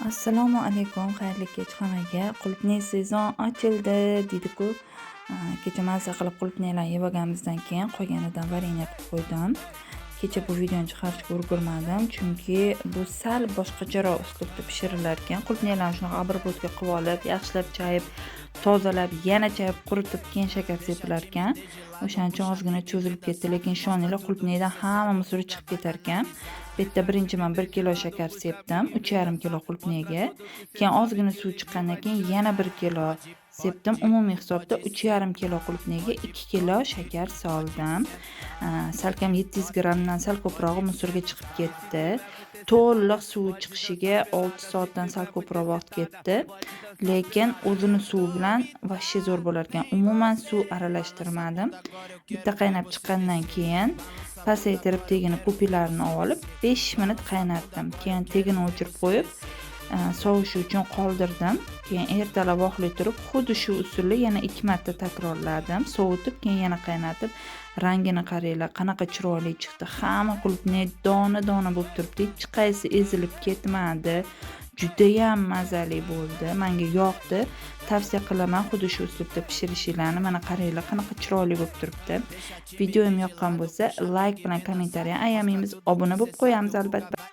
Assalomu alaykum, xayrli kech hammaga. Qulupnay sezon ochildi deydi-ku. Kecha mazza qilib qulupnaylarni yeb olganimizdan keyin qolganidan vareniya qilib qo'ydim. Kecha bu videoni chiqarishga ulgurmadim, chunki bu sal boshqacharoq uslubda pishirilar ekan. Qulupnaylarni shunaqa обработка qilib olib, yaxshilab chayib, tozalab, yana chayib, quritib, keyin shakar sepilar ekan. O'shaning uchun ozgina cho'zilib ketdi, lekin ishoninglar, qulupnaydan hamma musuri chiqib ketar ekan. Bu yerda birinchi man 1 kilo shakar septim, 3,5 kilo qulupnayga. Keyin ozgina suv chiqqandan keyin yana 1 kilo septim. Umumiy hisobda 3,5 kilo qulupnayga 2 kilo shakar soldim. Salkam 700 grammdan sal ko'prog'i musorga chiqib ketdi. To'liq suvi chiqishiga 6 soatdan sal ko'proq vaqt ketdi. Lekin o'zini suvi bilan вообще zo'r bo'lar ekan. Umuman suv aralashtirmadim. Bitta qaynab chiqqandan keyin pasaytirib, tagini ko'piklarini olib 5 minut qaynatdim. Keyin tagini o'chirib qo'yib, sovishi uchun qoldirdim. Keyin ertalab vaqtli turib, xuddi shu usulni yana 2 marta takrorladim. Sovutib, keyin yana qaynatib, rangini qaranglar, qanaqa chiroyli chiqdi. Hamma qulupnay dona-dona bo'lib turibdi. Hech qaysi ezilib ketmadi. Judayam mazali bo'ldi. Menga yoqdi. Tavsiya qilaman xuddi shu uslubda pishirishinglarni. Mana qaranglar, qanaqa chiroyli bo'lib turibdi. Videoyim yoqqan bo'lsa, layk bilan kommentariy ayamaymiz, obuna bo'lib qo'yamiz albatta.